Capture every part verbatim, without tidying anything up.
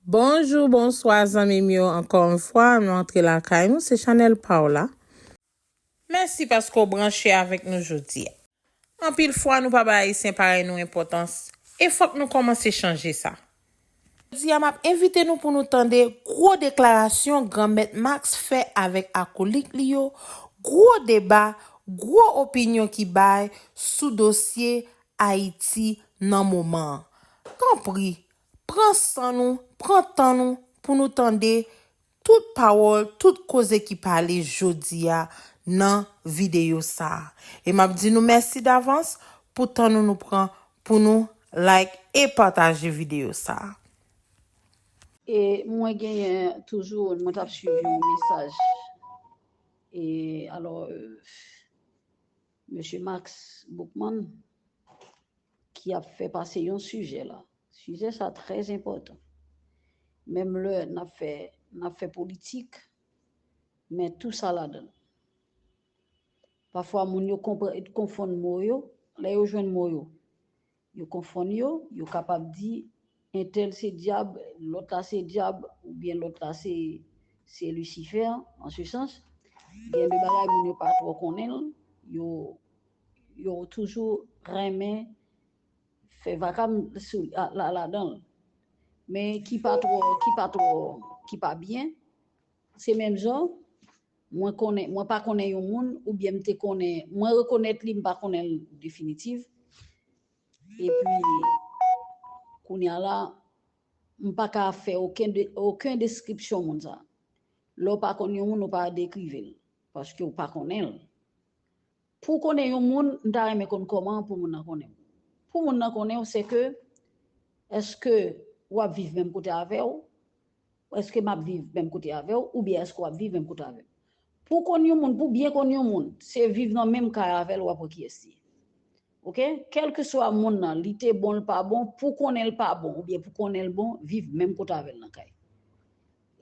Bonjou, bonswa zanmi m yo, ankò yon fwa nou antre lakay nou, se chanèl pa w la. Mèsi paske w branche avèk nou jodi a. Anpil fwa nou pa bay Ayisyen parèy nou enpòtans, e fòk nou kòmanse chanje sa. Jodi a m ap envite nou pou nou tande gwo deklarasyon Granmèt Max fè avèk akolit li yo, gwo deba, gwo opinyon ki bay sou dosye Ayiti nan moman an. Tanpri, pran san nou, pran tan nou pou nou tande tout pawòl, tout koze ki pale jodi a nan videyo sa a. E m ap di nou mèsi davans pou tan nou nou pran pou nou like e pataje videyo sa a. E mwen genyen toujou, mwen t ap swiv yon mesaj. E alò, euh, mesye Max Boukman ki ap fè pase yon sijè la. Sijè sa trè enpòtan. Menm lè n ap fè, n ap fè politik, men tou sa ladan l. Pafwa moun yo konprann, konfonn mo yo, lè yo jwenn mo yo, yo konfonn yo, yo kapab di entèl se dyab, lòt la se dyab, oubyen lòt la se, se Lisifè, an se sans. Gen de bagay moun yo pa twò konnen l, yo, yo toujou renmen fè vakam sou la, la, ladan l. Men ki pa twò, ki pa twò, ki pa byen, se menm jan, mwen konnen, mwen pa konnen yon moun, oubyen m te konnen, mwen rekonèt li, m pa konnen l definitif. Epi, kounye a la, m pa ka fè okenn de, okenn deskripsyon moun sa. Lè w pa konn yon moun, ou pa dekrive l, paske w pa konnen l. Pou w konnen yon moun, m ta renmen konn kòman pou moun nan konnen w. Pou moun nan konnen w, se ke, èske w ap viv menm kote avè w? Èske m ap viv menm kote avè w? Oubyen èske w ap viv menm kote avè m? Pou w konn yon moun, pou w byen konn yon moun, se viv nan menm kay avè l, w ap wè kiyès li ye. Oke? Kèlkeswa moun nan, li te bon, l pa bon, pou w konnen l pa bon, oubyen pou w konnen l bon, viv menm kote avè l nan kay.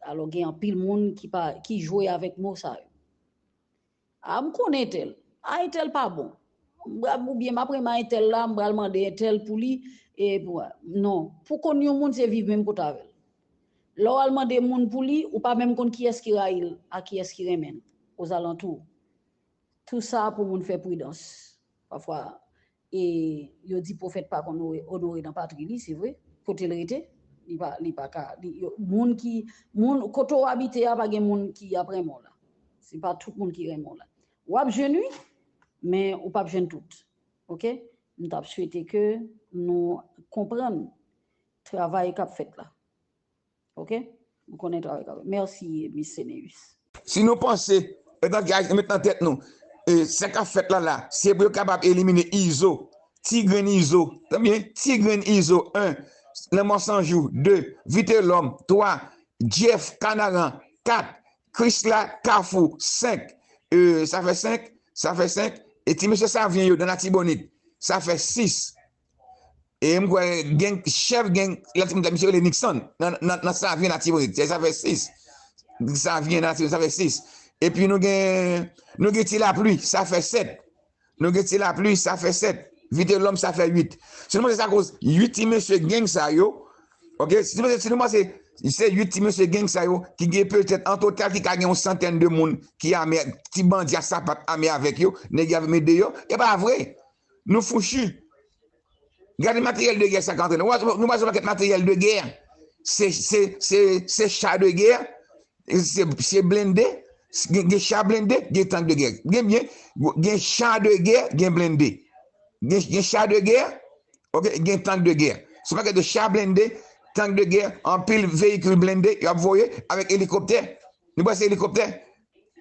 Alò, gen anpil moun ki pa, ki jwe avèk mo sa yo. A, m konnen entèl. A, entèl pa bon. M pral, oubyen m ap renmen entèl la, m pral mande entèl pou li, e pou, non. Pou konn yon moun, se viv menm kote avè l. Lè w al mande moun pou li, ou pa menm konn kiyès ki rayi l, ak kiyès ki renmen l, ozalantou. Tou sa pou moun fè pridans. Pafwa, e yo di pwofèt pa konn onore, onore nan patri li, se vre. Kote l rete, li pa, li pa ka, li, yo, moun ki, moun, kote w abite a, pa gen moun ki ap renmen w la. Se pa tout moun ki renmen w la. W ap jwenn, wi, men ou p ap jwenn tout. Oke? M t ap swete ke nou konprann travay k ap fèt la. Oke? Nou konnen travay k ap fèt. Mèsi, Miss Seneus. Si nou panse, etan ke Ayisyen met nan tèt nou, e, sa k ap fèt la la, se pou yo kapab elimine Izo, ti grenn Izo, tande byen, ti grenn Izo, en, Lanmò San Jou, de, Vitelòm, twa, Jeff Canaran, kat, Krisla Kafou, senk, e, sa fè senk, sa fè senk, e ti mesye Savyen yo nan Latibonit, sa fè sis. E m kwè gen chèf gen, la ti misye rele Nixon nan, nan, nan Savyen Latibonit. Sa fè sis. Savyen Latibonit, sa fè sis. Epi nou gen, nou gen Ti Lapli, sa fè sèt. Nou gen Ti Lapli, sa fè sèt. Vitelòm, sa fè uit. Si nou panse se akoz uit ti mesye gang sa yo, oke, si nou panse, si nou panse se uit ti mesye gang sa yo ki gen petèt an total ki ka gen yon santèn de moun ki ame, ti bandi a sapat ame avèk yo, nèg yo ap met deyò, e pa vre. Nou fouchi. Gade materyèl de gè sa k antre. Nou wè, nou wè se yon pakèt materyèl de gè. Se, se, se, se cha de gè, se, se blende, gen, gen cha blende, gen tank de gè. Gen byen, gen cha de gè, gen blende. Gen, gen cha de gè, oke, gen tank de gè. Se yon pakèt de cha blende, tank de gè, anpil veyikil blende, y ap voye avèk elikoptè. Nou wè se elikoptè.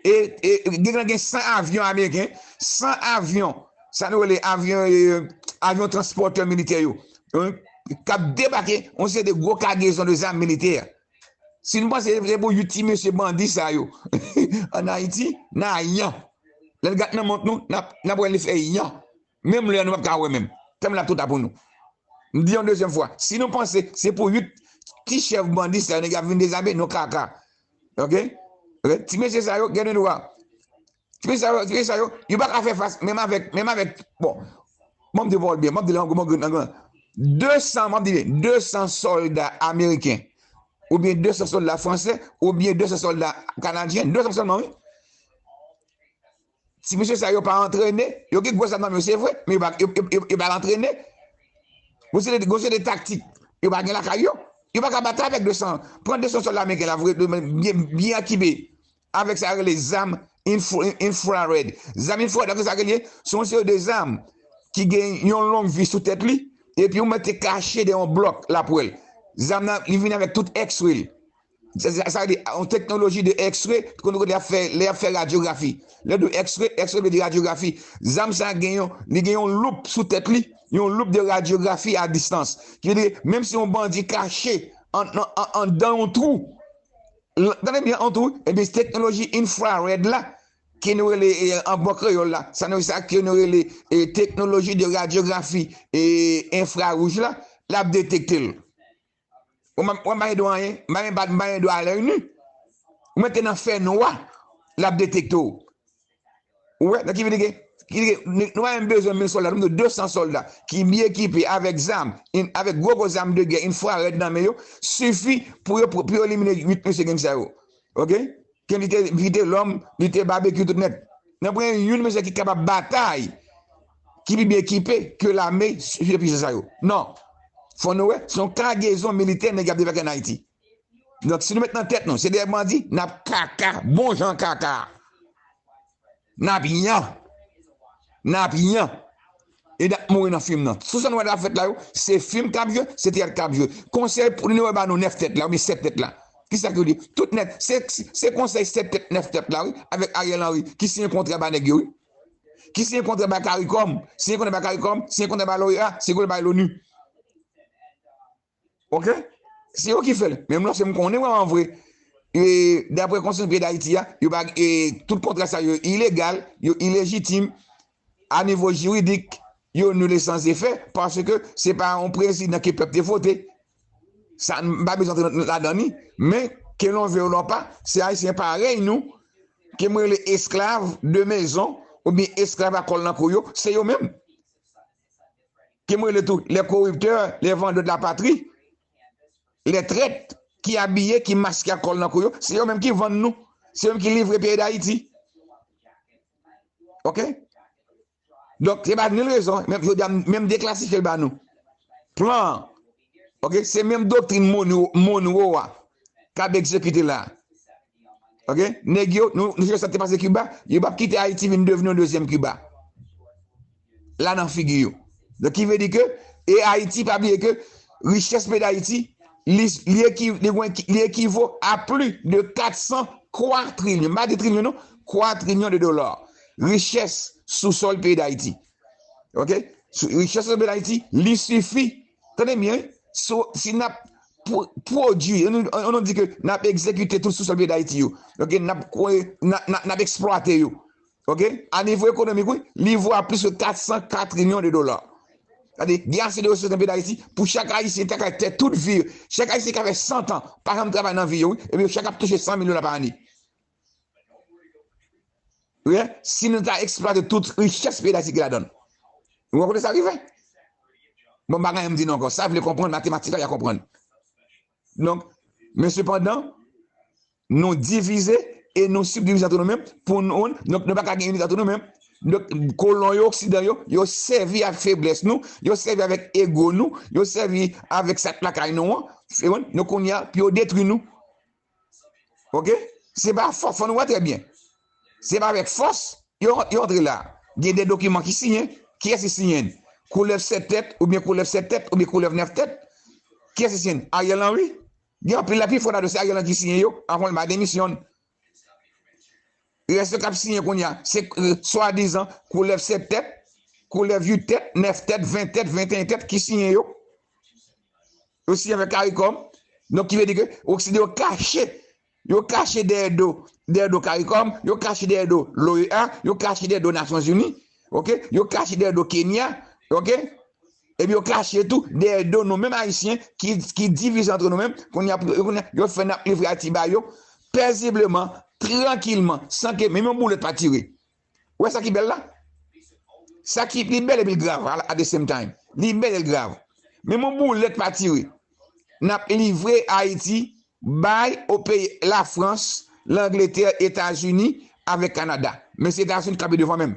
E, e gen, gen san avyon ameriken, san avyon, sa nou rele avyon, e, avyon transpòtè militè yo, en, k ap debake yon seri de gwo kagezon de zam militè. Si nou panse se pou uit ti mesye bandi sa yo ann Ayiti, n a yan. Lè n gad nan mont nou, n ap, n ap wè li fè yan. Menm lè a nou p ap ka wè menm. Tèm la twò ta pou nou. M di yon dezyèm fwa, si nou panse se pou uit ti chèf bandi sa yo nèg ap vin dezame, nou kaka. Oke? Oke? Ti mesye sa yo, gen de dwa. Ti mesye sa yo, ti mesye sa yo, yo pa ka fè fas menm avèk, menm avèk, bon, bon, m di pawòl byen, m ap di l an gran, an gran, an gran. De san, m ap di byen, de san sòlda ameriken oubyen de san sòlda fransè, oubyen de san sòlda kanadyen, de san sèlman, wi. Ti mesye sa yo pa antrene, yo gen gwo zam nan men yo, se vre, men yo pa, yo, yo, yo, yo pa antrene. Gon seri de, gon seri de taktik yo pa gen lakay yo. Yo pa ka batay avèk de san, pran de san sòlda ameriken la, vre, byen, byen ekipe. Avèk sa yo rele zam infra-, infrared. Zam infrared, sa yo rele, se yon seri de zam ki gen yon long vi sou tèt li, epi ou mete kache dèyè yon blòk, l ap wè l. Zam nan, li vini avèk tout X-ray l. Sa, sa, sa vle di, yon teknoloji de X-ray, kote kote y ap fè, lè y ap fè radyografi. Lè yo di X-ray, X-ray vle di radyografi. Zam sa gen yon, li gen yon loup sou tèt li, yon loup de radyografi a distans. Ki vle di, menm si yon bandi kache an, an, an, anndan yon twou, l-, tande byen, yon twou, ebyen, teknoloji infrared la, ke nou rele, e, an bon kreyòl la, sa nou, sa ke nou rele, e, teknoloji de radyografi, e, enfrawouj la, l ap detekte l. Ou pa, ou pa gen dwa anyen, m pa gen, m pa gen dwa a lè ini. Ou mete nan fè nwa, l ap detekte w. Ou wè, nan ki vin gen, ki gen, nou, nou pa menm bezwen mil sòlda, nou de san sòlda ki byen ekipe avèk zam, in-, avèk gwo gwo zam de gè enfrarèd nan men yo, sifi pou yo, pou, pou yo elimine uit mesye gang sa yo. Oke? Ken li te, li te lòm, li te babekyou tout nèt. Nan pran youn mesye ki kapab batay, ki pi byen ekipe ke lame sipye pwisan sa yo. Non. Fò nou wè, se yon kagezon militè nèg y ap debake ann Ayiti. Donk, si nou met nan tèt nou, se dèyè bandi, n ap kaka, bon jan kaka. N ap yan. N ap yan. E n ap mouri nan fim nan. Sou sa nou wè l ap fèt la yo, se fim k ap jwe, se teyat k ap jwe. Konsèy pou nou wè ba nou nèf tèt la, oubyen sèt tèt la. Kisa ki di? Tout nèt, se, se konsèy sèt tèt, nèf tèt la, wi, avèk Ariel Henry, ki siyen kontra ba nèg yo, wi. Ki siyen kontra ba Caricom, siyen kontra ba Caricom, siyen kontra ba l'OEA, siyen kontra ba l'ONU. Oke? Se yo ki fè l. Men m lanse m konnen wè an vre. E, daprè konstitisyon peyi Dayiti a, yo pa, e, tout kontra sa yo ilegal, yo ilejitim, a nivo jiridik, yo nil e san efè, paske se pa yon prezidan ke pèp te vote. Sa, m pa bezwen antre nan, ladan ni. Men, ke l'on veuille ou l'on pas, se Ayisyen parèy nou, ke m rele esklav de mezon, oubyen esklav a kòl nan kou yo, se yo menm. Ke m rele tou, les corrupteurs, les vendeurs de la patrie, les traîtres, ki abiye, ki maske ak kòl nan kou yo, se yo menm ki vann nou. Se yo menm ki livre peyi Dayiti. Oke? Donk, se pa nil rezon, menm, jodi a, menm deklasifye l ba nou. Plan an, oke, se menm doktrin Monroe, Monroe a k ap egzekite la. Oke? Nèg yo, nou, nou sa te pase Kiba, yo p ap kite Ayiti vin devni yon dezyèm Kiba. La nan figi yo. Donk, ki vle di ke, e Ayiti, pa bliye ke richès peyi Dayiti, li, li, eki, li, li ekivo a plis de kat san kwa trilyon, m pa di trilyon non, kwa trilyon de dola. Richès sou sòl peyi Dayiti. Oke? Sou, richès sou sòl peyi Dayiti, li sifi, tande byen, wi, sou, si n ap pwo-, pwodui, nou, nou, nou di ke n ap egzekite tout sou sòl peyi Dayiti yo. Oke? N ap kwe-, n ap, n ap, n ap eksplwate yo. Oke? A nivo ekonomik, wi, li vo a plis ke kat san ka trilyon de dola. Sa vle di, gen ase de resous nan peyi Dayiti pou chak Ayisyen ta ka fè tout vi, chak Ayisyen ka fè san tan, pa janm travay nan vi yo, wi, epi yo chak ap touche san mil dola pa ane. Wi, si nou ta eksplwate tout richès peyi Dayiti gen ladan l. Ou wè kote sa rive? Bon, m pa gen anyen m di nou ankò. Sa vle konprann, matematik la, y a konprann. Donk, men sepandan, nou divize e nou sibdivize antre nou menm pou nou, donk, nou pa ka gen inite antre nou menm. Donk, kolon yo, oksidan yo, yo sèvi ak feblès nou, yo sèvi avèk ego nou, yo sèvi avèk sa k lakay nou an, se bon, donk, kounye a, pou yo detwi nou. Oke? Se pa fò, fò nou wè trè byen. Se pa avèk fòs, yo, yo antre la. Gen de dokiman ki siyen, kiyès ki siyen? Koulèv sèt tèt, oubyen koulèv sèt tèt, oubyen koulèv nèf tèt. Kiyès ki siyen? Ariel Henry. Gen anpil la pi fò nan dosye Ariel Henry ki siyen yo, anvan l bay demisyon l. Rès yo k ap siyen kounye a, se, e, swadizan koulèv sèt tèt, koulèv uit tèt, nèf tèt, ven tèt, venteyen tèt ki siyen yo. Yo siyen avèk Caricom. Donk, ki vle di ke oksidan yo kache. Yo kache dèyè do, dèyè do Caricom, yo kache dèyè do l'OEA, yo kache dèyè do Nasyonzini, oke? Yo kache dèyè do Kenya, oke? Epi yo kache tou dèyè do nou menm Ayisyen ki, ki divize antre nou menm. Kounye a, kounye a, yo fè n ap livre Ayiti ba yo, pezibleman, trankilman, san ke menm yon boulèt pa tire. Ou wè sa ki bèl la? Sa ki pi bèl epi l grav, at the same time. Li bèl e l grav. Menm yon boulèt pa tire. N ap livre Ayiti bay o peyi Lafrans, Langletè, Etazini, avèk Kanada. Men se Etazini k ap devan menm.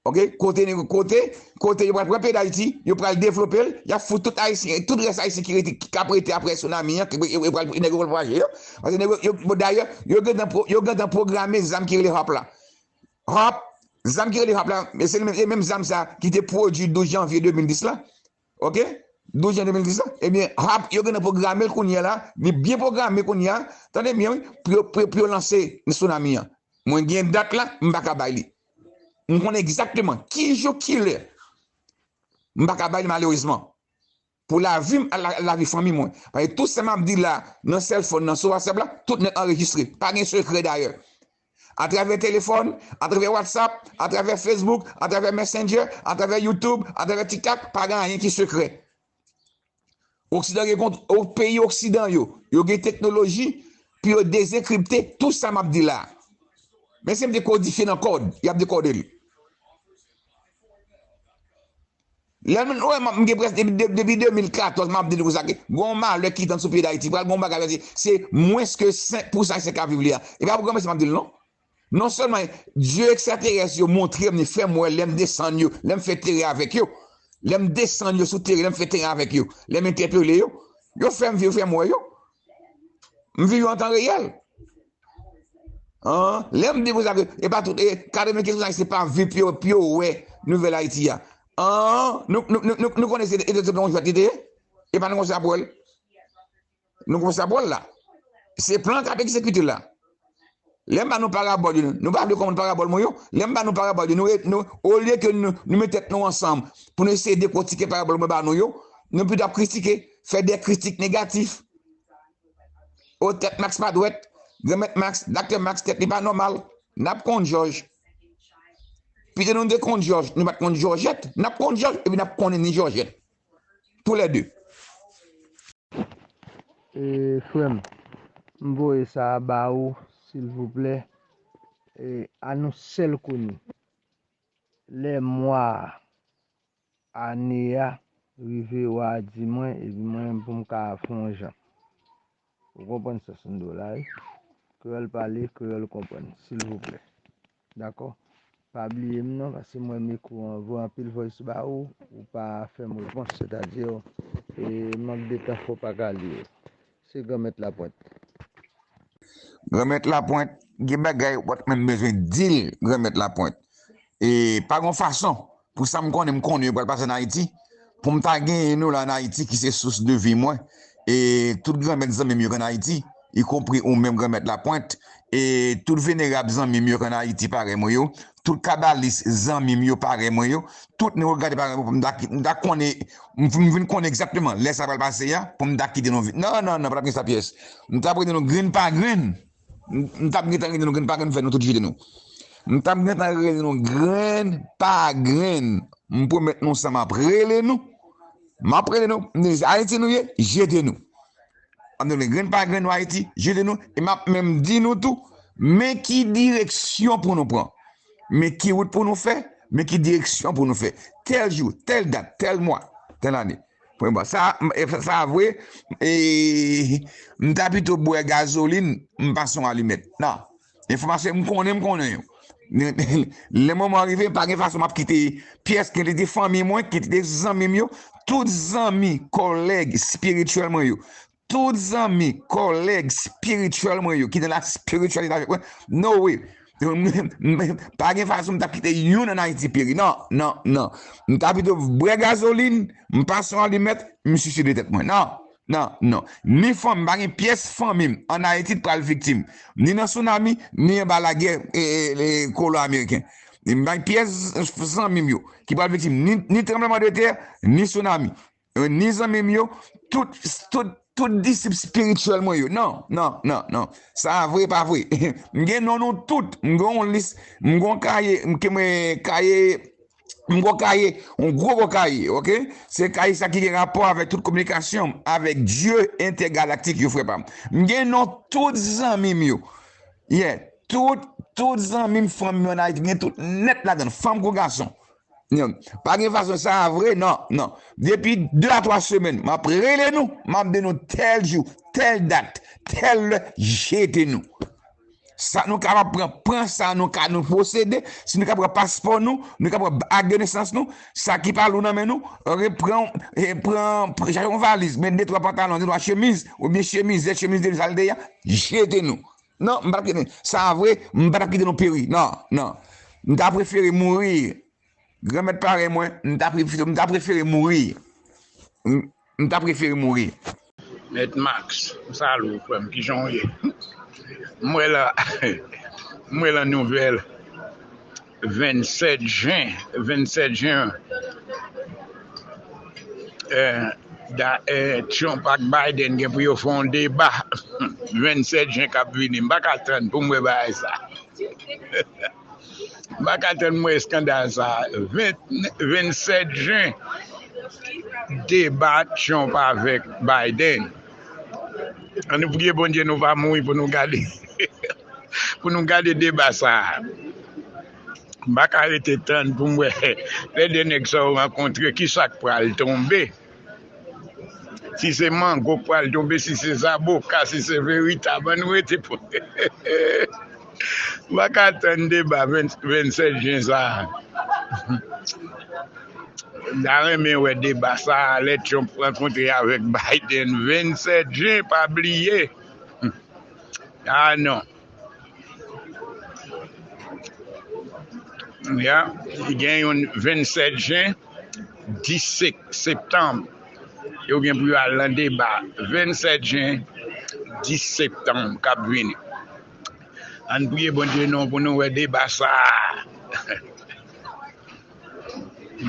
Ok, kote, kote, kote yo pral pran peyi Dayiti, yo pral devlope l, y ap fout tout Ayisyen, tout rès Ayisyen ki rete, ki ap rete apre tsunami an, ki, yo, yo pral, nèg yo pral pwopaje yo. Paske nèg yo, yo, bon, dayè, yo gentan pro-, yo gentan pwograme zam ki rele HAARP la. HAARP, zam ki rele HAARP la, e se menm, e menm zam sa ki te pwodui douz janvye de mil dis la. Ok? Douz jan de mil dis la. Ebyen, HAARP, yo gentan pwograme l kounye a la, li byen pwograme kounye a, tande byen, wi, pou yo, pou yo, pou yo lanse tsunami an. Mwen gen dat la, m pa ka bay li. M konnen egzakteman ki jou, ki lè. M pa ka bay li malerezman. Pou lavi m, la, lavi fanmi mwen. Paske tout sa m ap di la, nan sèlfòn nan, sou WhatsApp la, tout nèt anrejistre. Pa gen sekrè dayè. Atravè telefòn, atravè WhatsApp, atravè Facebook, atravè Messenger, atravè YouTube, atravè TikTok, pa gen anyen ki sekrè. Oksidan gen kont-, o-, peyi Oksidan yo, yo gen teknoloji pou yo dezenkripte tout sa m ap di la. Men si m te kodifye nan kòd, y ap dekòde l. Lè m, wè, m, m gen prèske depi, de-, depi de mil katòz, m ap di nou konsa ke gon malè ki tann sou pye Dayiti, pral gon bagay, se, se mwens ke senk pousan Ayisyen k ap viv li a. E pa pou granmesi m ap di l non. Non sèlman Dye ekstraterès yo montre m, li fè m wè lè m desann yo, lè m fè teren avèk yo, lè m desann yo sou teren, lè m fè teren avèk yo, lè m entèpele yo, yo fè m, yo fè m wè yo. M viv yo an tan reyèl. An, lè m di konsa ke, e pa tout, e katrevenkenz pou san se pa vi pou yo, pou yo wè nouvèl Ayiti a. An, nou, nou, nou, nou, nou konnen se, e, se, se yon jwèt li te ye? E pa nou konsa pou wè l. Nou konsa pou wè l la. Se plan k ap egzekite la. Lè m ba nou parabòl yo, nou, nou pa vle konprann parabòl mwen yo. Lè m ba nou parabòl yo, nou, nou, olye ke nou, nou met tèt nou ansanm pou nou eseye dekotike parabòl mwen ba nou yo, nou pito ap kritike, fè de kritik negatif. O, tèt Max pa dwèt. Granmèt Max, Doktè Max, tèt li pa nòmal. N ap konn Jòj. Pito nou te konn Jòj, nou pa t konn Jòjèt. N ap konn Jòj, epi n ap konnen ni Jòjèt. Toulède. E, frè m, m voye sa a ba ou, silvouplè. E, a nou sèl koni. Lè mwa a, ane a rive, w a di mwen, epi mwen menm pou m ka fè yon jan. Ou konprann sans m di w la, wi? Kreyòl pale, kreyòl konprann, silvouplè. Dakò? Pa bliye m non, paske mwen mikwo an voye anpil voice ba ou, ou pa fè m repons, sètadi, e, mank de tan fò pa ka li yo. Se Granmèt Lapwent. Granmèt Lapwent, gen bagay w pa t menm bezwen di l, Granmèt Lapwent. E pa gon fason, pou sa m konnen, m konnen yo pral pase ann Ayiti, pou m ta genyen nou la ann Ayiti ki se sous de vi mwen. E tout granmèt zanmi m yo k ann Ayiti, ikonpri ou menm Granmèt Lapwent, e tout venerab zanmi m yo k ann Ayiti parèy mwen yo, tout kabalis zanmi m yo parèy mwen yo, tout nou yo gade parèy mwen pou m ta, m ta konnen, m, m vin konnen egzakteman lè sa pral pase a, pou m ta kite nou vi-, non, non, non, pa t ap gen sa pyès. M t ap rele nou grenn pa grenn. M, m t ap gentan rele nou grenn pa grenn, m fè nou tout jete nou. M t ap gentan rele nou grenn pa grenn. M pwomèt nou sa m ap rele nou. M ap rele nou. M di, Ayiti nou ye, jete nou. M ap di nou grenn pa grenn nou Ayiti, jete nou. E m ap menm di nou tou, men ki direksyon pou nou pran. Men ki wout pou nou fè, men ki direksyon pou nou fè. Tèl jou, tèl dat, tèl mwa, tèl ane. Premye bò. Sa, m, e, sa vre, e, m ta pito bwè gazolin, m pase yon alimèt. Non. Enfòmasyon m konnen, m konnen yo. Lè moman an rive, pa gen fason m ap kite pyès kantite fanmi mwen, kantite zanmi m yo, tout zanmi, kòlèg espirityèl mwen yo, tout zanmi, kòlèg espirityèl mwen yo, ki nan la spiritualité avèk mwen, no way. Pa gen fason m t ap kite youn ann Ayiti peri. Non, non, non. M ta pito bwè gazolin, m pase yon alimèt, m siside tèt mwen. Non, non, non. Ni fanmi, pa gen pyès fanmi m ann Ayiti k pral viktim. Ni nan tsunami, ni anba lagè, e, e, e, kolo ameriken. M pa gen pyès zanmi m yo ki pral viktim ni, ni tranbleman de tè, ni tsunami. E, ni zanmi m yo, tout, tout, tout disip espirityèl mwen yo. Non, non, non, non. Sa vre, pa vre. M gen non nou tout. M gen yon lis, m gen yon kaye, m ke mwen kaye, m gen yon kaye, yon gwo gwo kaye, ok? Se kaye sa ki gen rapò avèk tout kominikasyon m avèk Dye entègalaktik yo, frè pa m. M gen non tout zanmi m yo. Yeah, tout, tout zanmi m, fanmi m ann Ayiti, m gen tout nèt ladan l, fanm kou gason. Non, pa gen fason sa a vre, non, non. Depi de a twa semèn, m ap rele nou, m ap di nou tèl jou, tèl dat, tèl lè, jete nou. Sa nou kapab pran, pran sa nou ka nou posede, si nou ka pran paspò nou, nou ka pran ak de nesans nou, sa ki pa lou nan men nou, repran, e pran, pran, chache yon valiz, men de twa pantalon, de twa chemiz, oubyen chemizèt, chemiz de sa l te ye a, jete nou. Non, m pa t ap kite sa a vre, m pa t ap kite nou peri. Non, non. M ta prefere mouri. Granmèt pare mwen, m ta prefere, m ta prefere mouri. M, m ta prefere mouri. Mèt Max, m salye w, frè m, kijan w ye? M wè lan, m wè lan nouvèl vennsèt jen, vennsèt jen, eh, da, eh, Trump ak Biden gen pou yo fè yon deba vennsèt jen k ap vini. M pa ka tann pou m wè bagay sa. M pa ka tann m wè eskandal sa. Ven, vennsèt jen, deba Trump avèk Biden. Ann nou priye Bondye nou pa mouri pou nou gade, pou nou gade deba sa a. M pa ka rete tann pou m wè lè de nèg sa yo rankontre, kisa k pral tonbe. Si se mango k pral tonbe, si se zaboka, si se veritab, ann nou rete pou. M pa ka tann deba venn, vennsèt jen sa a. M ta renmen wè deba sa a, lè Trump rankontre avèk Biden vennsèt jen, pa bliye. Ah non. Ya, li gen yon vennsèt jen, dis septanm. Yo gen pou yo al nan deba vennsèt jen, dis septanm k ap vini. Ann priye Bondye non pou nou wè deba sa a.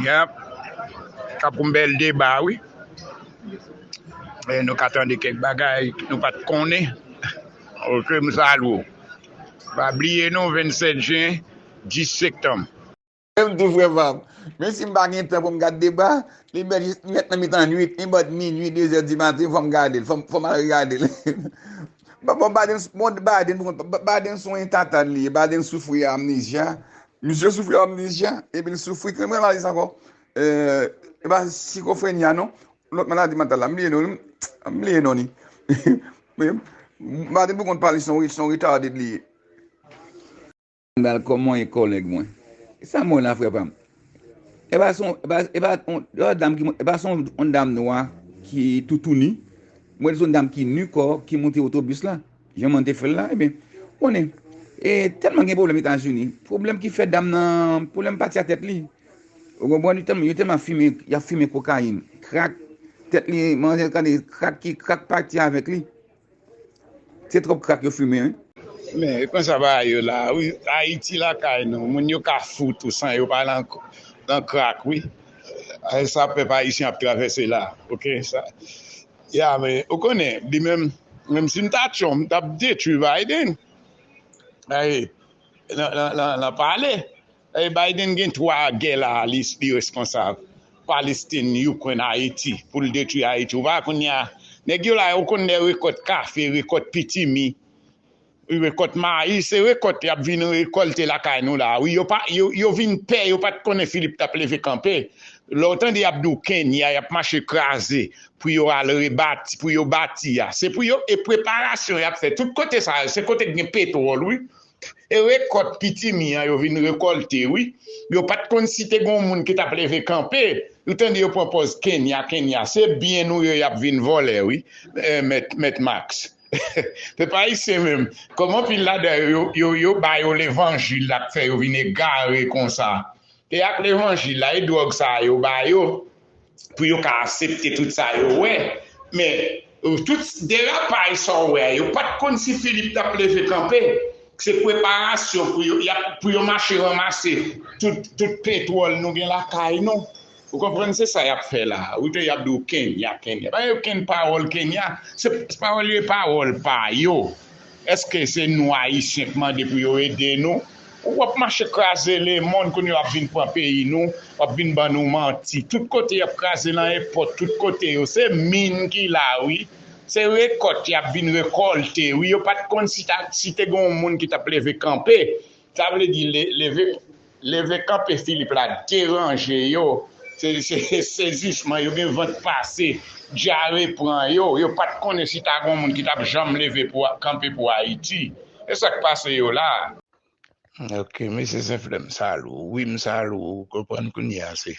Yap. K ap yon bèl deba, wi. E nou ka tande kèk bagay nou pa t konnen. Ok, m salye w. Pa bliye non, vennsèt jen, dis septanm. Menm tou frè pa m. Menm si m pa gen tan pou m gad deba, li bèl jis li mèt nan mitan nwit, li bòt minui, de zè di maten, fò m gade l, fò m, fò m al regade l. Bon, bon, Biden, bon, Biden, bon, Ba-, Biden se yon entatad li ye. Biden soufri amnezya. Misye soufri amnezya, epi l soufri, ki maladi sa ankò? Eh, e pa sikofrenya, non? Lòt maladi mantal la, m bliye non li. M bliye non li. Men, Biden pou kont pa li, se yon, se yon retarded li ye. Kòman ye kòlèg mwen? Sa mwen la, frè pa m. E pa se yon, e pa, e pa yon, yon dam ki, e pa se yon, yon dam nwa ki toutouni. Mwen, se yon dam ki ni kò, ki monte otobis la. Jan mwen te fè l la, ebyen, konnen, e tèlman gen pwoblèm Etazini, pwoblèm ki fè dam nan, pwoblèm pati a tèt li. Ou konprann, yo tèlman, yo tèlman fimen, y ap fimen kokayin, krak, tèt li, manzè, gade, krak ki, krak pati avèk li. Se twòp krak yo fimen, wi. Men, e konsa bagay yo la, wi. Ayiti lakay nou, moun yo ka fou tou san yo pa nan, nan krak, wi. E sa pèp ayisyen ap travèse la, oke? Sa, ya, men, ou konnen, li menm, menm si m ta Trump, m t ap detwi Biden. Ay, nan, nan, nan, nan pale. E Biden gen twa gè la, li, li responsab. Palestin, Ukraine, Ayiti, pou l detwi Ayiti. Ou pa kounye a, nèg yo la, ou konn lè rekòt kafe, rekòt pitimi, rekòt mayi, se rekòt y ap vin rekòlte lakay nou la. Wi, yo pa, yo, yo vin pè, yo pa t konnen Filip t ap leve kanpe. Lè w tande y ap di w Kenya, y ap mache kraze pou yo al rebati, pou yo bati a. Se pou yo, e preparasyon y ap fè. Tout kote sa yo, se kote k gen petwòl, wi. E rekòt pitimi an yo vin rekòlte, wi. Yo pa t konn si te gen yon moun ki t ap leve kanpe. Ou tande yo pran pòz Kenya, Kenya. Se byen nou yo y ap vin vòlè, wi, eh, mèt, mèt Max. Pèp ayisyen menm, kòman anpil ladan yo, yo, yo, yo ba yo levanjil la k fè yo vin egare konsa? E ak levanjil la, e dwòg sa a yo ba yo, pou yo ka aksepte tout sa yo wè. Men, tout derapaj sa w wè a, yo pa t konn si Filip t ap leve kanpe. Se preparasyon pou yo, y ap, pou yo mache ranmase tout, tout petwòl nou gen lakay nou. Ou konprann? Se sa y ap fè la. Ou te y ap di w Kenya, Kenya. Pa gen okenn pawòl Kenya. Se pawòl yo, e pawòl pa yo. Èske se nou Ayisyen k mande pou yo ede nou? W ap mache kraze lemonn, kounye w ap vin pran peyi nou, w ap vin ban nou manti. Tout kote y ap kraze nan èpòt, tout kote yo, se min ki la, wi. Se rekòt y ap vin rekòlte, wi. Yo pa t konn si ta, si te gen yon moun ki t ap leve kanpe. Sa vle di le-, leve, Leve kanpe Filip la deranje yo. Se, se sezisman, yo gen vant pase, dyare pran yo. Yo pa t konnen si ta gen yon moun ki t ap janm leve pou kanpe pou Ayiti. E sa k pase yo la. Ok, mesye Senflè, m salye w. Wi, m salye w. Ou konprann kounye a, se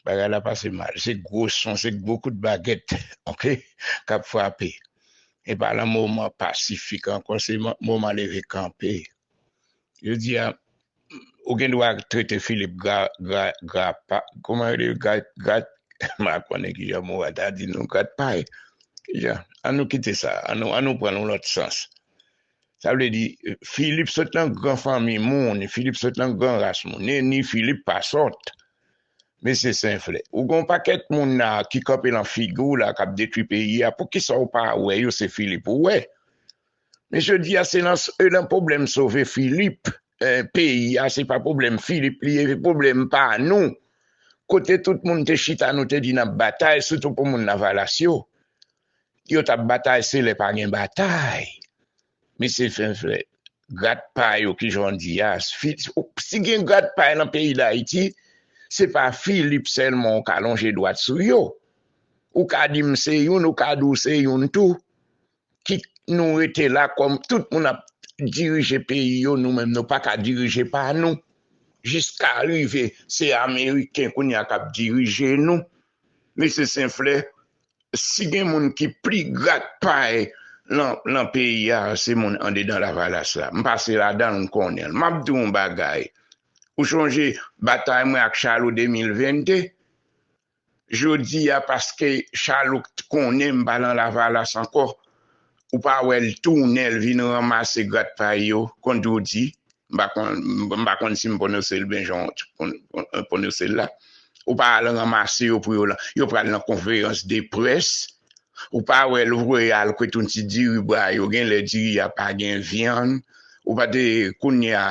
bagay la pase mal. Se gwo son, se gwo kout bagèt, ok, k ap frape. E pa nan moman pasifik ankò, se moman leve kanpe. Yo di a, ou gen dwa trete Filip gra, gra, gra pa, kòman yo di, gra, gra, m pa konnen kijan mo a ta di nou, gratpay. Kijan? An nou kite sa, an nou, an nou pran l yon lòt sans. Sa vle di, Filip sot nan gran fanmi moun, Filip sot nan gran ras moun. Ni, ni Filip pa sòt. Mesye Senflè, ou gen yon pakèt moun la ki kanpe nan figi w la, k ap detwi peyi a. Poukisa w pa wè yo se Filip ou wè? Men jodi a, se nan, nan pwoblèm sove Filip, eh, peyi a, se pa pwoblèm Filip li ye, se pwoblèm pa nou. Kote tout moun te chita, nou te di n ap batay, sitou pou moun Lavalas yo. Yo t ap batay, se lè pa gen batay. Mesye Senflè, gratpay yo kijan w di a. Si gen gratpay nan peyi Dayiti, se pa Filip sèlman ou ka lonje dwat sou yo. Ou ka di m se youn, ou ka di w se youn tou. Kit nou rete la kòm tout moun ap dirije peyi yo, nou menm nou pa ka dirije pa nou. Jiska rive se Ameriken kounye a k ap dirije nou. Mesye Senflè, si gen moun ki pli gratpay nan, nan peyi a, se moun andedan Lavalas la. M pase ladan l, m konnen l. M ap di w yon bagay. Ou chonje batay mwen ak Chalo de mil vennde? Jodi a, paske Chalo konnen m pa nan Lavalas ankò, ou pa wè l tounen, l vin ranmase gratpay yo, konn tou di, m pa konn, m pa konn si m pwononse l byen jan w pwononse l la. Ou pa al ranmase yo pou yo la. Yo pral nan konferans de près. Ou pa wè l voye al kwit yon ti diri ba yo, genlè diri a pa gen vyann. Ou pa te kounye a,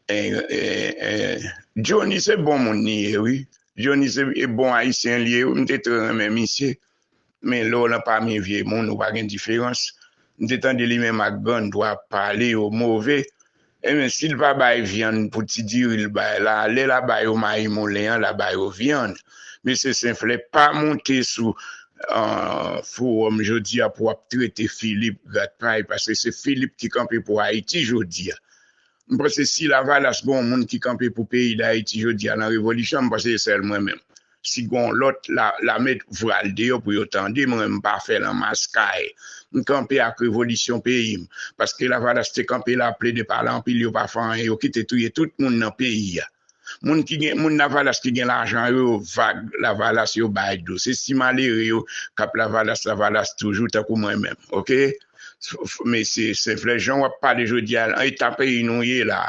eh, eh, eh, Johnny se bon moun li ye, wi. Johnny se e bon ayisyen li ye, wi, m te trè renmen misye. Men lè w nan pami vye moun, ou pa gen diferans. M te tande li menm ak Grandpa ap pale yo move. Ebyen, si l pa bay vyann pou ti diri l bay la, lè l a ba yo mayi moulen an, l a ba yo vyann. Mesye Senflè, pa monte sou, ah, fowòm jodi a pou w ap trete Filip gratpay, paske se Filip ki kanpe pou Ayiti jodi a. M panse si Lavalas gen yon moun ki kanpe pou peyi Dayiti jodi a nan revolisyon, m panse se sèl mwen menm. Si gen yon lòt, la, lame voye l deyò pou yo tande, mwen menm m pa fè l an maskay. M kanpe ak revolisyon peyi m. Paske Lavalas te kanpe la, plede pale anpil, yo pa fè anyen, yo kite touye tout moun nan peyi a. Moun ki gen, moun Lavalas ki gen lajan yo, yo vag Lavalas, yo bay dlo. Se ti malere yo k ap Lavalas, Lavalas toujou, tankou mwen menm, ok? Mesye Senflè, jan w ap pale jodi a, nan eta peyi nou ye la,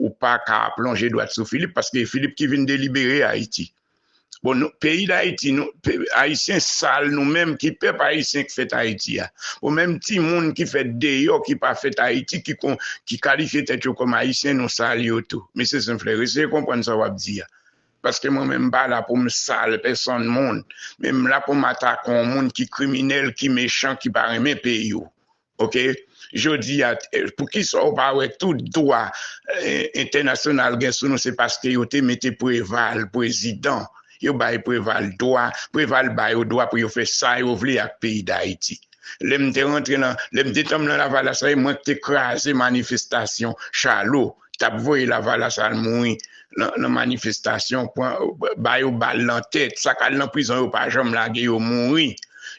ou pa ka ap lonje dwat sou Filip, paske Filip ki vin delibere Ayiti. Bon, nou, peyi Dayiti, nou, pe, Ayisyen sal nou menm, ki pèp ayisyen ki fèt Ayiti a. Bon, menm timoun ki fèt deyò, ki pa fèt Ayiti, ki kon, ki kalifye tèt yo kòm Ayisyen, nou sal yo tou. Mesye Senflè, eseye konprann sa w ap di a. Paske mwen menm, m pa la pou m sal pèsonn moun, men m la pou m atake yon moun ki kriminèl, ki mechan, ki pa renmen peyi w. Ok? Jodi a, eh, poukisa w pa wè tout dwa, eh, entènasyonal gen sou nou, se paske yo te mete Preval prezidan. Yo bay Preval dwa, Preval ba yo dwa pou yo fè sa yo vle ak peyi Dayiti. Lè m te rantre nan, lè m te tanm nan Lavalas la, e mwen ki te kraze manifestasyon Chalo, t ap voye Lavalas al mouri nan, nan manifestasyon, pran, ba yo bal nan tèt, sa k al nan prizon yo pa janm lage yo mouri.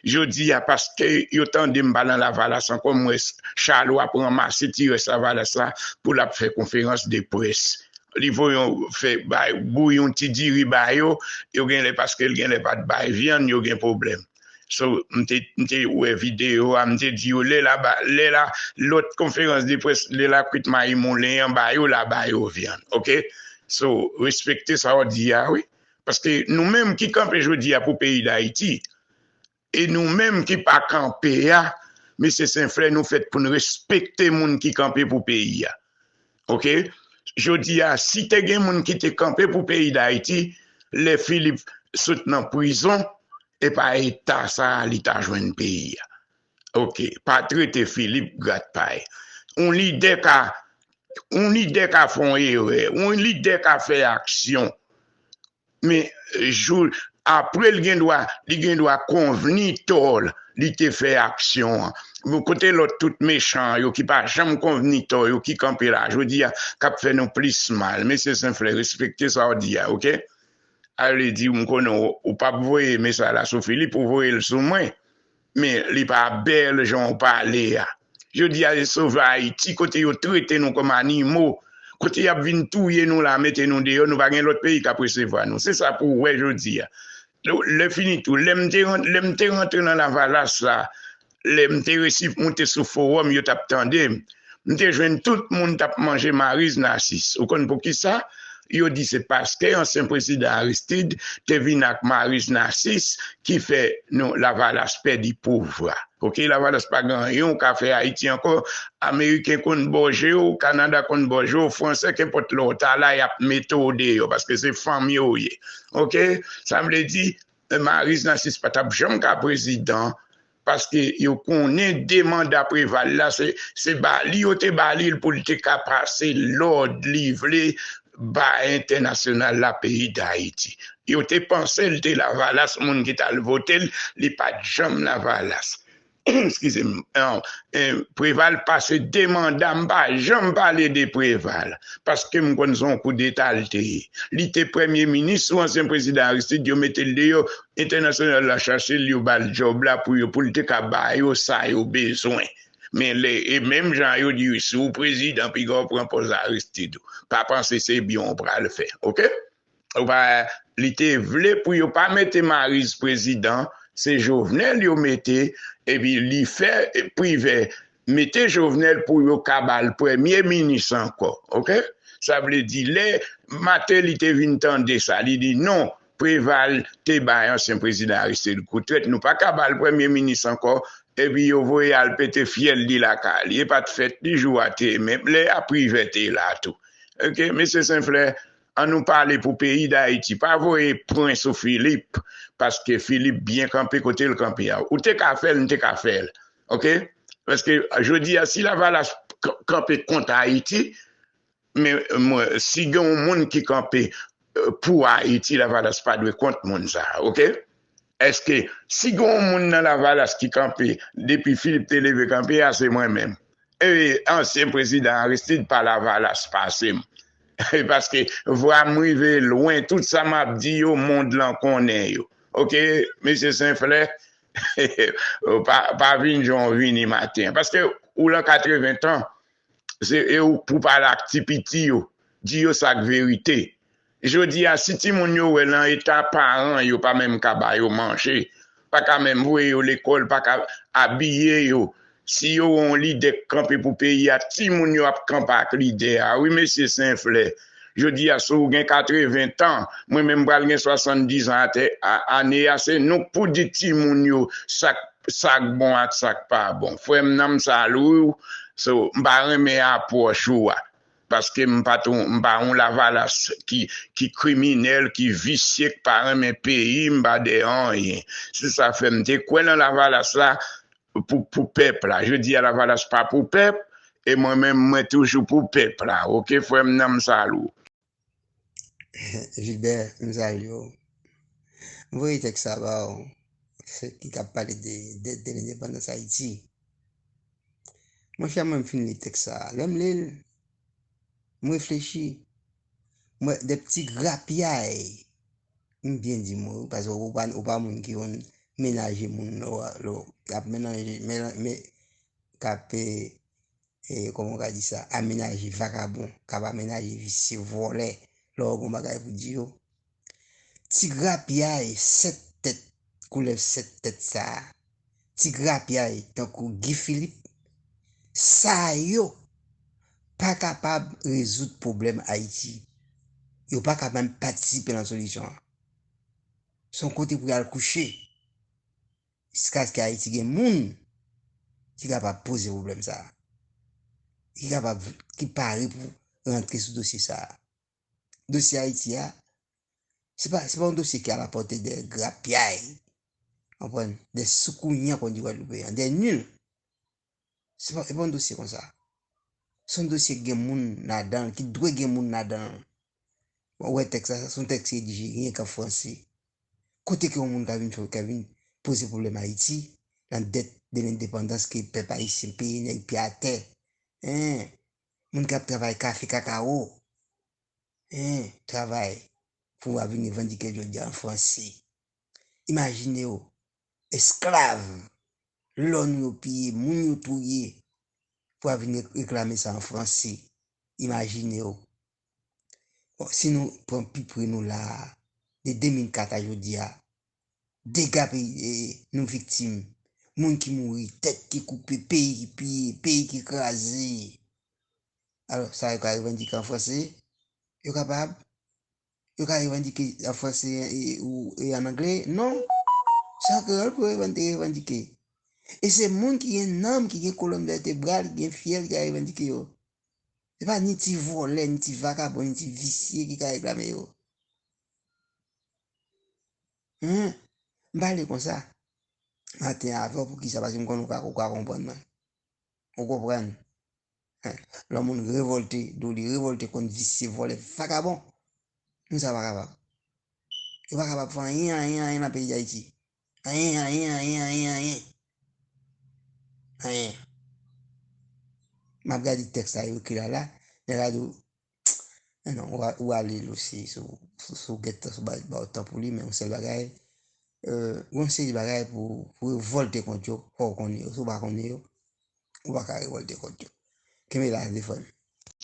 Jodi a, paske yo tande m pa nan Lavalas ankò, m wè Chalo ap ranmase ti rès Lavalas la pou l ap fè konferans de près. Li voye yon, fè, bay, bouyi yon ti diri ba yo, yo genlè, paske l genlè pa t bay vyann, yo gen pwoblèm. So, m te, m te wè videyo a, m te di yo, lè la, ba, lè la, lòt konferans de près, lè la kwit mayi moulen an ba yo, la ba yo vyann, ok? So, respekte sa w di a, wi. Paske nou menm ki kanpe jodi a pou peyi Dayiti, e nou menm ki pa kanpe a, mesye Senflè, nou fèt pou n respekte moun ki kanpe pou peyi a. Ok? Jodi a, si te gen moun ki te kanpe pou peyi Dayiti, lè Filip sot nan prizon, e pa eta sa a li ta jwenn peyi a. Ok, pa trete Filip gratpay. Yon lidè ka Yon lidè ka fè yon erè, yon lidè ka fè aksyon. Men jou apre l gen dwa, li gen dwa konvni tò l, li te fè aksyon an. Bon, kote lòt tout mechan yo ki pa janm konvni tò yo ki kanpe la jodi a, k ap fè nou plis mal? Mesye Senflè, respekte sa w di a, oke? A vle di, m konnen w, ou p ap voye mesaj la sou Filip, ou voye l sou mwen. Men li pa bèl jan w pale a. Jodi a, yo sove Ayiti kote yo trete nou kòm animo, kote y ap vin touye nou la, mete nou deyò, nou pa gen lòt peyi k ap resevwa nou. Se sa pou w wè jodi a. Lè fini tou, lè m te, lè m te rantre nan Lavalas la, lè m te resi moute sou fowòm, yo t ap tande m. M te jwenn tout moun t ap manje Mariz Nasis. Ou konn poukisa? Yo di se paske ansyen prezidan Aristide te vin ak Mariz Nasis ki fè nou Lavalas pèdi pouvwa. Oke, Lavalas pa gen anyen w ka fè Ayiti ankò. Ameriken konn bòje w, Kanada konn bòje w, Fransè, kenpòt lè w ta la, y ap mete w deyò, paske se fanmi w ye. Oke? Sa vle di, Mariz Nasis pa t ap janm ka prezidan, paske yo konnen de manda Preval la, se, se ba li yo te ba li l pou l te ka pase lòd li vle ba entènasyonal la, peyi Dayiti. Yo te panse l te Lavalas, moun ki t al vote l, li pa t janm Lavalas. Eskize m, Preval pase de manda, m pa janm pale de Preval, paske m konn se yon koudeta l te ye. Li te premye minis sou ansyen prezidan Aristide, yo mete l deyò, entènasyonal la chache l, yo ba l djòb la pou yo, pou l te ka ba yo sa yo bezwen. Men lè, e menm jan yo di, wi, si w prezidan, piga w pran pòz Aristide, ou pa panse se byen w pral fè, oke? Ou pa, li te vle pou yo pa mete Mariz prezidan, se Jovenel yo mete, epi li fè Privè mete Jovenel pou yo ka ba l premye minis ankò, oke? Sa vle di, lè Martelly te vin tande sa, li di, non, Preval te bay ansyen prezidan Aristide kou trèt, nou pa ka ba l premye minis ankò, epi yo voye al pete fyèl li lakay li. E pa t fèt li, jou a te ye, men lè a Privè te la tou. Oke, mesye Senflè, an nou pale pou peyi Dayiti. Pa voye pwen sou Filip, paske Filip byen kanpe kote l kanpe a. Ou te ka fè l, m te ka fè l. Oke? Paske jodi a, si Lavalas k-, kanpe kont Ayiti, men mwen, si gen yon moun ki kanpe, eh, pou Ayiti, Lavalas pa dwe kont moun sa a, oke? Èske si gen yon moun nan Lavalas ki kanpe depi Filip te leve kanpe a, se mwen menm. E ansyen prezidan Aristide pa Lavalas pase m. Paske vwa m rive lwen, tout sa m ap di yo, mond lan konnen yo. Oke, mesye Senflè, pa, pa vin jan w vini maten an. Paske ou lan katreven tan, se, e ou pou pale ak ti piti yo, di yo sa k verite. Jodi a, si timoun yo wè lan eta paran yo pa menm ka ba yo manje, pa ka menm voye yo lekòl, pa ka abiye yo, si yo wè yon lidè k kanpe pou peyi a, timoun yo ap kanpe ak lidè a. Wi, mesye Senflè. Jodi a, si w gen katreven tan, mwen menm m pral gen swasanndiz an atè, a, ane a, se nou k pou di timoun yo sa k, sa k bon ak sa k pa bon. Frè m, nanm sa lou, so, m pa renmen apwòch ou a. Paske m pa t, m pa yon Lavalas ki, ki kriminèl, ki visye, k pa renmen peyi, m pa dèyè anyen. Se sa fè m te kwè nan Lavalas la pou, pou pèp la. Jodi a, Lavalas pa pou pèp, e mwen menm, mwen toujou pou pèp la. Oke, frè m, nanm sa lou. Gilbert, m salye w. M voye tèks sa ba w, se ki t ap pale de dèt de lendepandans Ayiti. Monchè, mwen m fin li tèks sa. Lè m li l, m reflechi. M wè de ti grapyay. M byen di mo wi, paske ou pa, ou pa moun ki konn menaje moun lè w, lè w ap menaje, men, men, k ap, e, kòman w ka di sa, amenaje vakabon, k ap amenaje visye, vòlè, lè w gen yon bagay pou di yo. Ti grapyay sèt tèt, koulèv sèt tèt sa a, ti grapyay tankou Guy Philippe, sa yo pa kapab rezoud pwoblèm Ayiti. Yo pa ka menm patisipe nan solisyon an. Se yon kote pou y al kouche. Jiskaske Ayiti gen moun ki kapab poze pwoblèm sa a. Ki kapab, ki pare pou rantre sou dosye sa a. Dosye Ayiti a, se pa, se pa yon dosye ki a la pòte de grapyay. Konprann? De soukounyan, kon di Gwadloupeyen, de nil. Se pa, se pa yon dosye konsa. Se yon dosye ki gen moun ladan l, ki dwe gen moun ladan l. Bon, ou wè tèks la, se yon tèks ki redije, gen k an franse. Kote ke yon moun ka vin fè, ka vin poze pwoblèm Ayiti, nan dèt de lendepandans ke pèp ayisyen peye, nèg pye atè. Hein? Moun k ap travay kafe kakawo. Hein? Travay pou w a vin revandike jodi a an franse. Imajine w, esklav, lò nou yo piye, moun yo touye, pou w a vin re- reklame sa an franse. Imajine w. Bon, si nou pran pi pre nou la a, de de mil kat a jodi a, dega peyi e, nou viktim, moun ki mouri, tèt ki koupe, peyi ki piye, peyi ki kraze. Alò, sa yo ka revandike an franse? Yo kapab? Yo ka revandike an franse e, ou, e an angle? Non. Se an kreyòl pou yo revandike. E se moun ki gen nanm, ki gen kolòn vètebral, ki gen fyèl, ki ka revandike yo. Se pa ni ti vòlè, ni ti vakabon, ni ti visye ki ka reklame yo. Hein? M pale konsa maten avè w, poukisa? Paske m konnen ou ka, ou ka konprann mwen. Ou konprann? Hein? Lè yon moun revòlte, di w li revòlte kont visye, vòlè, vakabon, moun sa pa kapab. Yo pa kapab fè anyen, anyen, anyen nan peyi Dayiti. Anyen, anyen, anyen, anyen, anyen. Anyen. M ap gade tèks la, yo ekri la la, nèg la di w, non, ou a- ou ale l osi, si w si w- si w gen tan, si w ba ba w tan pou li, men yon sèl bagay, euh, gen yon seri bagay pou, pou revòlte kont yo, fò w konnen yo. Si w pa konnen yo, ou pa ka revòlte kont yo. Kenbe la, Zefòn.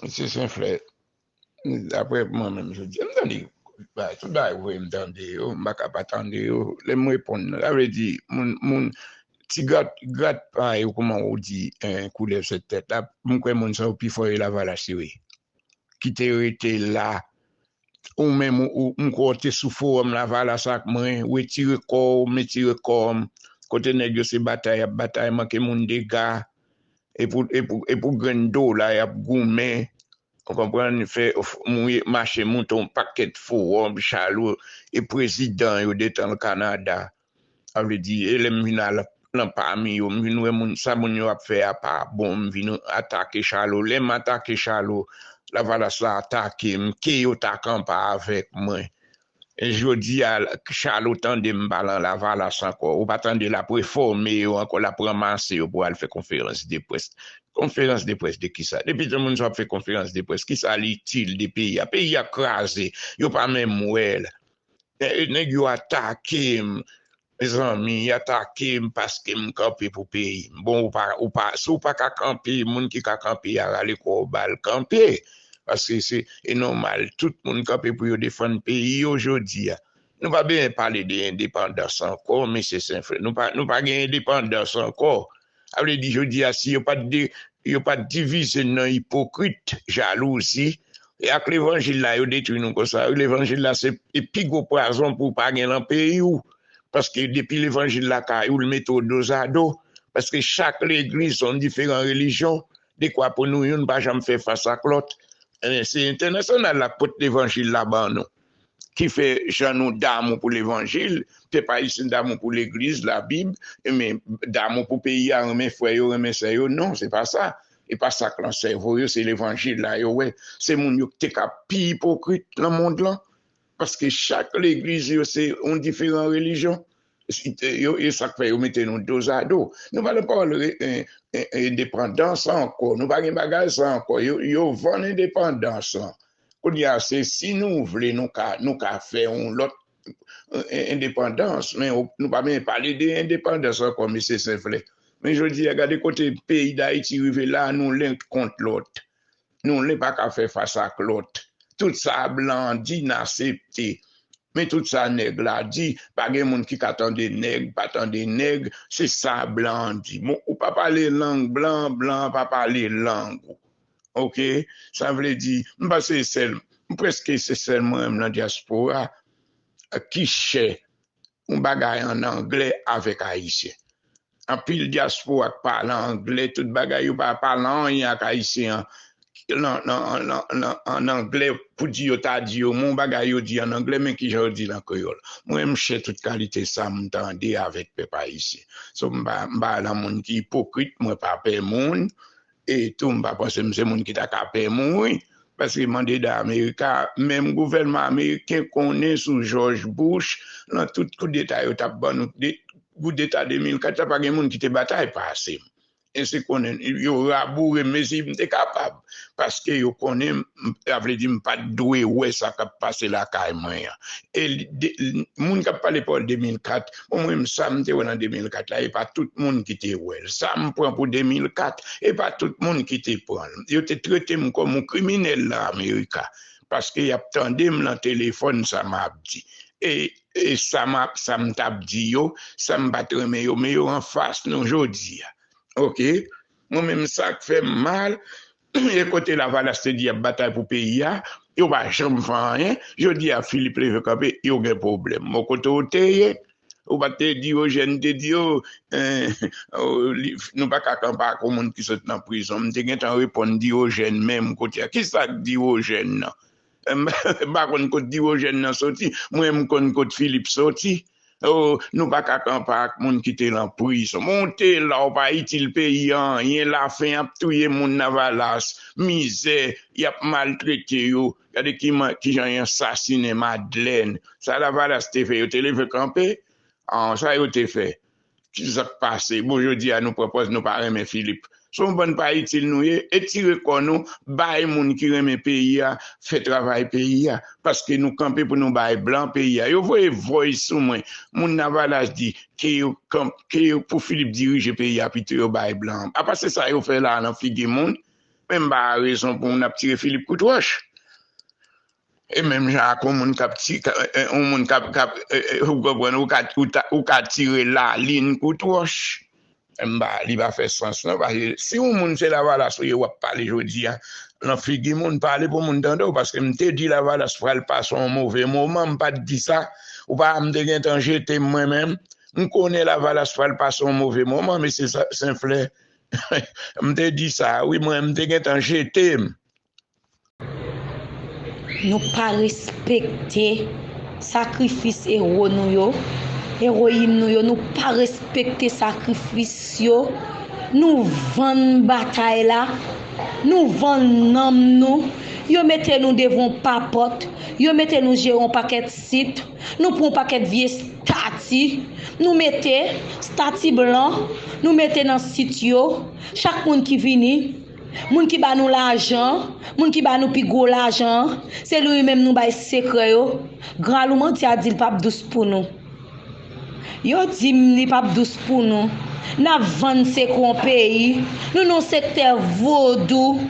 Mesye Senflè, daprè mwen menm, jodi a, m tande bagay, tout bagay ou voye m tande yo, m pa ka pa tande yo. Lè m reponn, sa vle di, moun, moun, ti grat, grat pa yo, kòman ou di, en, koulèv sèt tèt la, m kwè moun sa yo pi fò yo Lavalas yo ye. Kite yo rete la. Ou menm, ou, ou, m kwè w te sou fowòm Lavalas ak mwen, retire kò w, m retire kò m. Kote nèg yo se batay y ap batay, manke moun dega. E pou, e pou, e pou grenn dola y ap goumen. Ou konprann? Fè, mouye, mache, monte yon pakèt fowòm, Chalo, e prezidan yo detan l Kanada. Sa vle di, e lè m vin al nan pami yo, m vin wè moun, sa moun yo ap fè a pa bon, m vin atake Chalo. Lè m atake Chalo, Lavalas la atake m, ke yo ta kanpe avèk mwen. E jodi a, Chalo tande m pale an Lavalas ankò. Ou pa tande l ap refòme yo ankò, l ap ranmase yo pou al fè konferans de près. Konferans de près de kisa? Depi tan moun sa ap fè konferans de près, kisa li itil de peyi a? Peyi a kraze, yo pa menm wè l. Nè- Nèg yo atake m, mezanmi, y atake m paske m kanpe pou peyi m. Bon, ou pa, ou pa, si w pa ka kanpe, moun ki ka kanpe a rale kò w ba l kanpe. Paske se e nòmal, tout moun kanpe pou yo defann peyi yo jodi a. Nou pa bezwen pale de endepandans ankò, mesye Senflè. Nou pa, nou pa gen endepandans ankò. Sa vle di, jodi a, si yo pa t de, yo pa t divize n nan ipokrit, jalouzi, e ak levanjil la, yo detwi nou konsa. Levanjil la, se e pi gwo pwazon pou w pa gen nan peyi w. Paske depi levanjil la kay ou, l mete w dozado. Paske chak legliz se yon diferan relijyon. Dekwa pou nou youn pa janm fè fas ak lòt. Ebyen, se entènasyonal la k pot levanjil la ban nou. Ki fè jan nou damou pou levanjil, pèp ayisyen damou pou legliz, Labib, ebyen, damou pou peyi a, renmen frè yo, renmen sè yo. Non, se pa sa. E pa sa k lan sèvo yo, se levanjil la yo wè. Se moun yo ki te ka pi ipokrit nan mond lan. Paske chak legliz yo se yon diferan relijyon. Yo, e sa k fè yo mete nou dozado. Nou pa nan pawòl re- en- en- endepandans ankò. Nou pa gen bagay sa ankò. Yo, yo vann endepandans lan. Kounye a, se si nou vle, nou ka, nou ka fè yon lòt en- endepandans. Men nou pa menm pale de endepandans ankò, mesye Senflè. Men jodi a, gade kote peyi Dayiti rive la, nou len kont lòt. Nou len pa ka fè fas ak lòt. Tout sa blan an di, n asepte. Men tout sa nèg la di, pa gen moun ki ka tande nèg, pa tande nèg, se sa blan an di. Bon, ou pa pale lang blan, blan an pa pale lang ou. Oke? Sa vle di, m panse se sèl, m prèske se sèl mwen menm nan dyaspora ki chè yon bagay an anglè avèk ayisyen. Anpil dyaspora k pale anglè, tout bagay yo pa pale anyen ak ayisyen an. Nan, nan, nan, nan, an anglè, pou di yo ta di yo, men yon bagay yo di an anglè, men kijan yo di l an kreyòl. Mwen, m chè tout kalite sa m tande avèk pèp ayisyen. So, m pa, m pa nan moun ki ipokrit, mwen pa pè moun. E tou, m pa panse m se moun ki ta ka pè mouri. Paske mande da Amerika, menm gouvènman ameriken konnen sou George Bush, nan tout koudeta yo t ap ban nou, de, koudeta de mil kat la, pa gen moun ki te batay pase m. E se konnen yo raboure m, mezi m te kapab. Paske yo konnen, m, sa vle di m pa t dwe wè sa k ap pase lakay mwen an. E li, de, moun k ap pale pawòl de mil kat, bon, mwen menm, sa m te wè nan de mil kat la, e pa tout moun ki te wè l. Sa m pran pou de mil kat, e pa tout moun ki te pran l. Yo te trete m kòm yon kriminèl nan Amerika, paske y ap tande m nan telefòn sa m ap di. E, e sa m ap, sa m t ap di yo, sa m pa t renmen yo, men yo anfas nou jodi a. Oke? Mwen menm, sa k fè m mal, e kote Lavalas te di y ap batay pou peyi a, yo pa janm fè anyen. Jodi a, Philippe leve kanpe, yo gen pwoblèm. Bon, kote w te ye? Ou pa t te Diogèn te di yo, eh, oh, li, nou pa ka kanpe ak yon moun ki sot nan prizon. M te gentan reponn Diogèn menm kote a. Kisa k Diogèn nan? M pa konn kot Diogèn nan soti, mwen m konn kot Philippe soti. Oh, nou pa ka kanpe ak moun ki te nan prizon. Bon, w te la, w pa itil peyi a anyen, lafen ap touye moun Lavalas, mizè, y ap maltrete yo. Gade ki man, kijan y ansasinen Madlèn. Sa Lavalas te fè, yo te leve kanpe? An, sa yo te fè? Kisa k pase? Bon, jodi a nou pran pòz nou pa renmen Philippe. Se yon bann pa itil nou ye, etire kò nou, bay moun ki renmen peyi a fè travay peyi a. Paske nou kanpe pou nou bay blan peyi a. Yo voye voice sou mwen. Moun Lavalas di ke yo, ke yo pou Philippe dirije peyi a, pito yo bay blan. Apa se sa yo fè la nan figi moun? Men m pa rezon pou moun ap tire Philippe kout wòch. E menm jan ak yon moun k ap ti, ka, e, e, yon moun k ap, k ap, e, e, ou konprann, ou ka, ou ta, ou ka tire lalin kout wòch. M pa, li pa fè sans non, paske si yon moun se Lavalas ou ye, w ap pale jodi a, nan figi moun, pale pou moun tande w, paske m te di Lavalas pral pase yon move moman, m pa t di sa, ou pa, m te gentan jete m mwen menm, m konnen Lavalas pral pase yon move moman, mesye Senflè, m te di sa, wi, mwen, m te gentan jete m. Nou pa respekte sakrifis ewo nou yo, ewoyin nou yo, nou pa respekte sakrifis yo. Nou vann batay la, nou vann nanm nou. Yo mete nou devan yon papòt, yo mete nou jere yon pakèt sit, nou pran yon pakèt vye estati, nou mete estati blan, nou mete nan sit yo. Chak moun ki vini, moun ki ba nou lajan, moun ki ba nou pi gwo lajan an, se li menm nou bay sekrè yo. Gran Alou Manti a di l p ap dous pou nou. Yo di m li p ap dous pou nou. N ap vann sekrè yon peyi. Nou nan yon sektè vodou.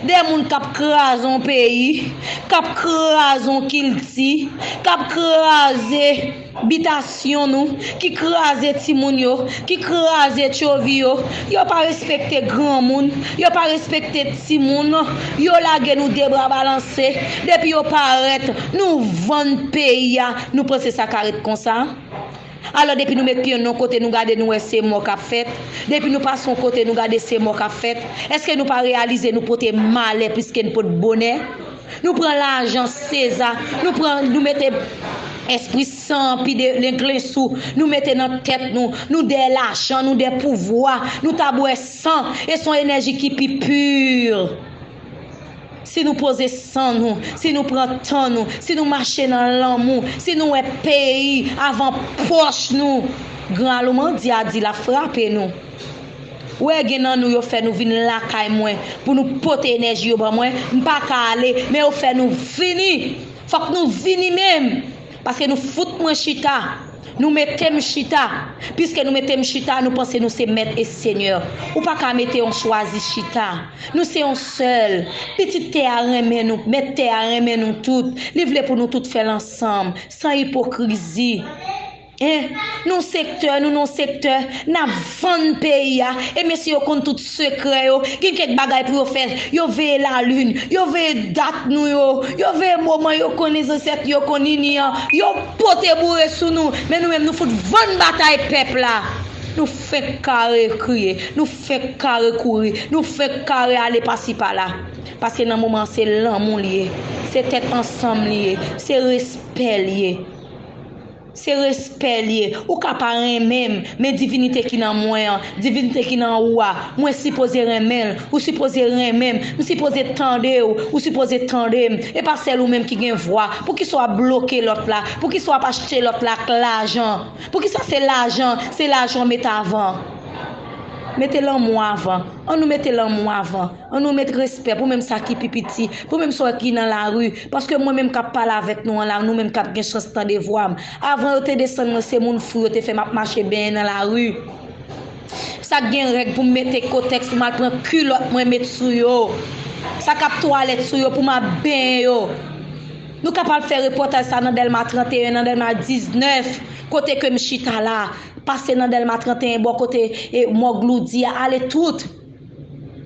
De moun k ap kraze yon peyi, k ap kraze yon kilti, k ap kraze bitasyon nou, ki kraze timoun yo, ki kraze tchovi yo. Yo pa respekte granmoun, yo pa respekte timoun. Yo lage nou de bra balanse. Depi yo parèt, nou vann peyi a. Nou panse sa ka ret konsa? Alò, depi nou met pye nou yon kote, nou gade, nou wè se mò k ap fèt. Depi nou pase yon kote, nou gade se mò k ap fèt. Èske nou pa reyalize nou pote malè plis ke n pot bonè? Nou pran lajan Seza, nou pran, nou mete espri san pi de lenklen sou, nou mete nan tèt nou, nou dèyè lajan, nou dèyè pouvwa, nou ta bwè san, e se yon enèji ki pi pi. Si nou poze san nou, si nou pran tan nou, si nou mache nan lanmou, si nou wè peyi avan pòch nou, Gran Alou Manti a di l ap frape nou. Ou wè, gen nan nou yo fè nou vin lakay mwen pou nou pote enèji yo ban mwen, m pa ka ale, men yo fè nou vini. Fòk nou vini menm, paske nou fout mwen chita. Nou mete m chita. Piske nou mete m chita, nou panse nou se mèt e senyè. Ou pa ka mete yon chwazi chita. Nou se yon sèl. Pitit tè a renmen nou, mèt tè a renmen nou tout. Li vle pou nou tout fè l ansanm, san ipokrizi. En, nou sektè, nou nan sektè, n ap vann peyi a. E mesye yo konn tout sekrè yo. Gen kèk bagay pou yo fè. Yo veye lalin, yo veye dat nou yo, yo veye moman yo konnen zansèt yo konn ini an. Yo pote boure sou nou. Men nou menm, nou fout vann batay pèp la. Nou fenk kare kriye, nou fenk kare kouri, nou fenk kare ale pasi pala. Paske nan moman an, se lanmou li ye, se tèt ansanm li ye, se respè li ye. Se respè l ye. Ou ka pa renmen m, men divinite ki nan mwen an, divinite ki nan ou a, mwen sipoze renmen l, ou sipoze renmen m, m sipoze tande w, ou sipoze tande m. E pa sèl ou menm ki gen vwa. Poukisa w ap bloke lòt la? Poukisa w ap achte lòt la ak lajan? Poukisa se lajan, se lajan w met avan? Mete lanmou avan. Ann nou mete lanmou avan. Ann nou met respè pou menm sa ki pi piti, pou menm sa ki nan lari. Paske mwen menm k ap pale avèk nou an la, nou menm k ap gen chans tande vwa m. Avan yo te desann mwen, se moun fou yo te fè m ap mache benyen nan lari. Sa k gen règ pou m mete kotèks pou m al pran kilòt mwen met sou yo. Sa k ap twalèt sou yo pou m ap benyen yo. Nou kapab fè repòtaj sa nan Dèlma trannteyen, nan Dèlma diznèf, kote ke m chita la. Pase nan Dèlma trannteyen bò kote e mòg Loudi a, ale tout.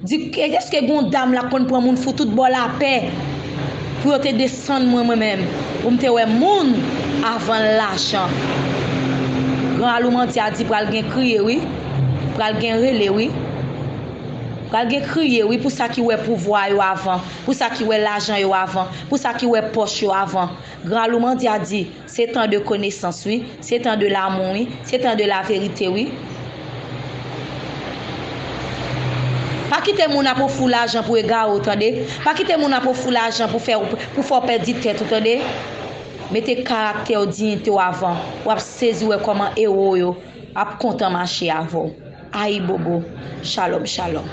Di, èske gon dam la konn pran moun fou tout bò lapè? Pou yo te desann mwen, mwen menm. Pou m te wè moun avan lajan. Gran Aloumandi a di pral gen kriye, wi. Pral gen rele, wi. Pral gen kriye, wi, pou sa ki wè pouvwa yo avan. Pou sa ki wè lajan yo avan. Pou sa ki wè pòch yo avan. Gran Aloumandi a di, se tan de konesans, wi. Se tan de lamou, wi. Se tan de laverite, wi. Pa kite moun ap ofri w lajan pou egare w, tande. Pa kite moun ap ofri w lajan pou fè w, pou fè w pèdi tèt ou, tande. Mete karaktè w, diyite w avan. W ap sezi wè kòman ewo yo ap kontan mache avè w. Ayibobo. Shalom, shalom.